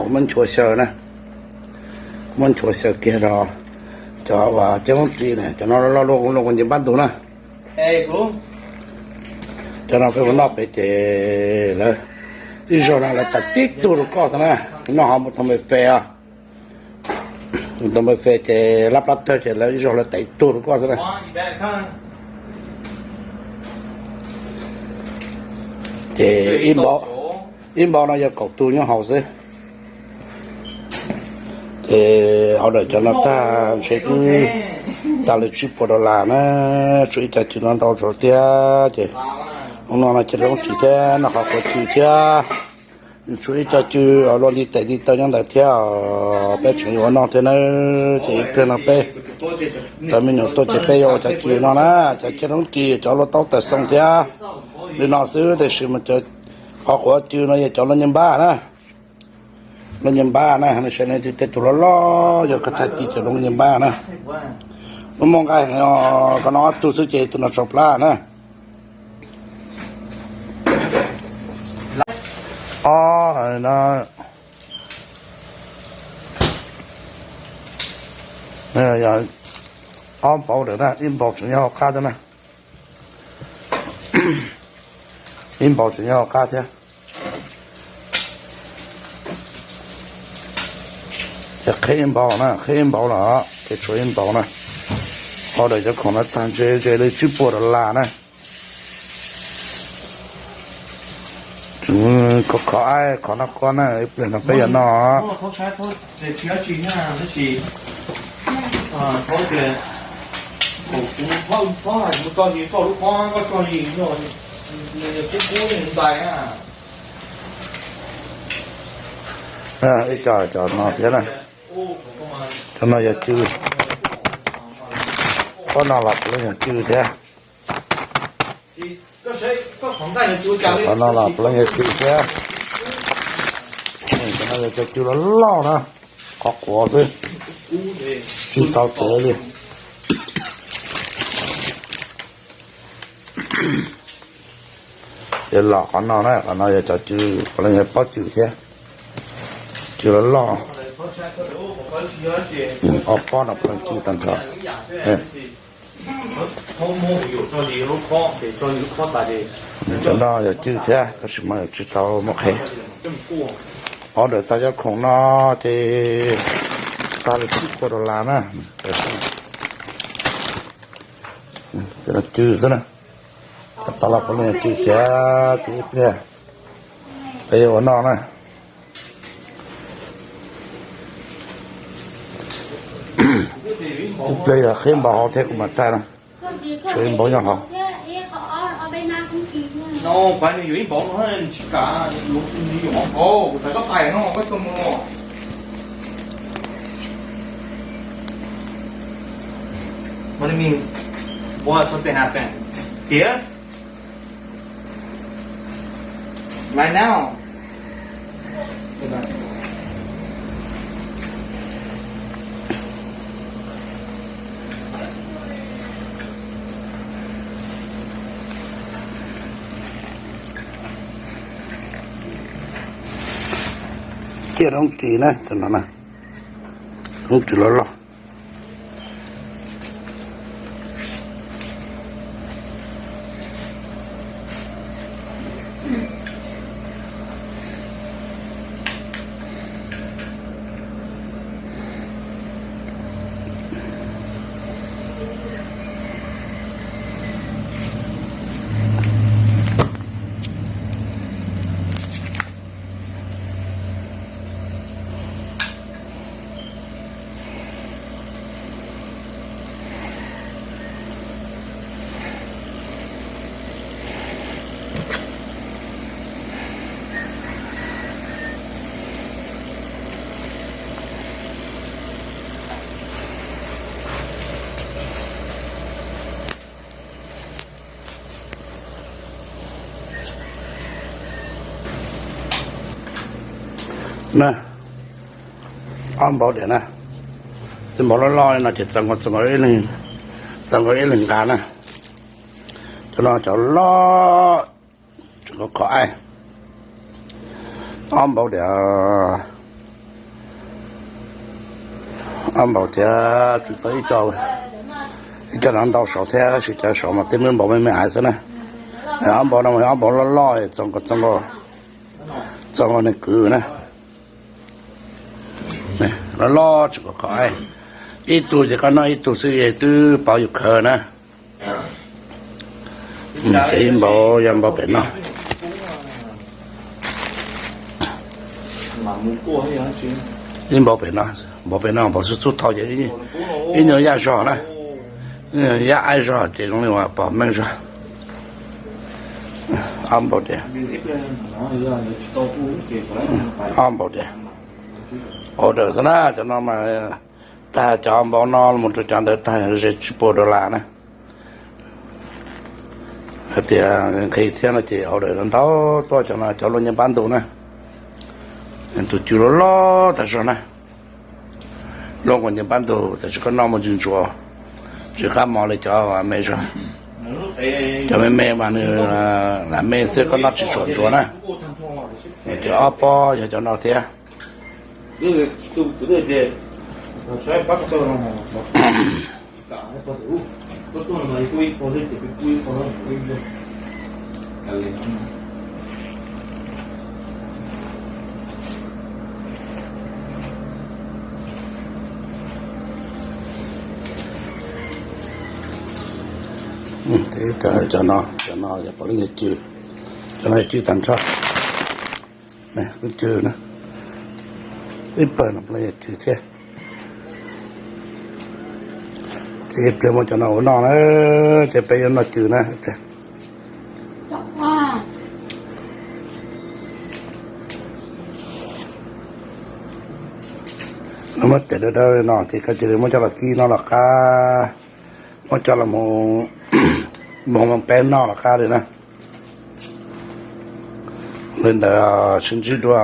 Muab ntshua xyaw na, muab ntshua xyaw kiag rau cov uas ceb loob ris na, cov no loj luaj luaj nce npab ntug na. Cov no peb mus noj pem ces lawv ib zaug no lawv tais tib tug rau koj xwb na. Noj ho mus thoo me fe os, thoo me fe ces lab plab tawg ces lawv ib zaug lawv tais tug rau koj xwb na. Ces ib npaus no yog kaum tug nyob haus xwb. Ces order cov no tag ntshe twb tag li tsib puas dollar na, tshuav ib co cw no ntau tshaj thiab ces hnub no no cia rau ib ntsis thiab noj qhov quav cw thiab. Tshuav ib co cw luaj ntiv tes ntiv taw nyob ntawd thiab, peb tseem yuav ua noj thiab nawb. Ces ib pliag no peb cov me nyuam tuaj ces peb yuav ua cov cw no na, cov cw roob ris, cov luaj taub taw xoo thiab li no xwb, tiam sis mas cov qhov quav cw no yog cov luaj ncej npab na. Luaj ncej npab na, nej saib nej tej tug loj loj yog koj thaij ti cov luaj ncej npab na. Muaj muaj nqaij heev, koj noj ob tug xwb ces tus no tsau plab na. Ob no, ob npaus ntawm na, ib npaus tseem nyob hauv qab thiab na. Ib npaus tseem nyob hauv qab thiab. Ces qhib ib npaus na, qhib ib npaus los ces tshuav ib npaus na. Order cov khoom no tag ntshe ze li tsib puas dollar na. Tseem khov khov aib khov noj koj na, ib pliag no peb yuav noj. Ib co cov no thiab na. Cov no yog cw. Pob no los puav leej yog cw thiab. Cov no los puav leej yog cw thiab. Cov no yog cov cw loj loj na, qhov quav xwb, tsis tau tev li. Ces los qhov no na, qhov no yog cov cw, puav leej yog pob cw thiab. Cw loj loj. Ob pob no puav leej cw tag nrho. Cov no yog cw thiab tab sis mas tsis tau muaj qhev. Order tag cov khoom no ces tag li tsib puas dollar na. Cw xwb na. Tag los puav leej yog cw thiab, cw ib pliag peb yuav ua noj na. Ib pliag yog qhib npaus hauv thiab kuv mam thaij na. Tshuav ib npaus nyob hauv. What do you mean? What, something happened? Yes? Right now? Cw roob ris na, cov no na, roob ris loj loj. Na, ob npaus diam na. Tej npaum loj loj no ces txaus nkaus, txaus nkaus ib leeg nqa na. Cov no cov loj, tseem kho kho aib. Ob npaum tias, ob npaum thiab tsis tau ib co, ib co no ntau saud thiab, tab sis cov saud mas tej muab npaum me me aiv xwb na. Ob npaum no mas ob npaum loj loj, txaus nkaus, txaus nkaus neeg kwv na. Loj loj tseem kho kho aib. Ib tug ces koj noj ib tug xwb es twb pauv yus khaws na. Ces ib npaum yog npaum pem no. Ib npaum pem no, npaum pem no npaum xub xub thaum ces ib nyuag yaj zog na. Yaj aib zog ces zoo li uas pom meej zog. Ob npaum tias, ob npaum tias, order xwb na, cov no mas tag cov npaum no mus rau cov ntawd tag ze tsib puas dollar na. Hais tias nqhis thiab no ces order ntau tuaj cov no cov luaj nyiaj npab ntug na. Tus cw loj loj tag zog na. Luaj nkaus nyiaj npab ntug tab sis koj noj muaj ntsis ntsuav, tsis qab mos li cov me zog. Cov me me mas nws lam me xwb, koj noj tsis tshua ntsuav na. Ces ob pob yog cov no thiab. Cov no, cov no yog puav leej yog cw, cov no yog cw tag nrho. Kuj cw na, ib pawg no puav leej yog cw thiab. Ces ib pliag muab cov no ua noj na, ces peb yuav noj cw na. No muab tes dawb dawb no ces koj cia li muab coj los kib no los qab, muab coj los mus, mus peb noj los qab li na. Li ntawd sib ntsib dua.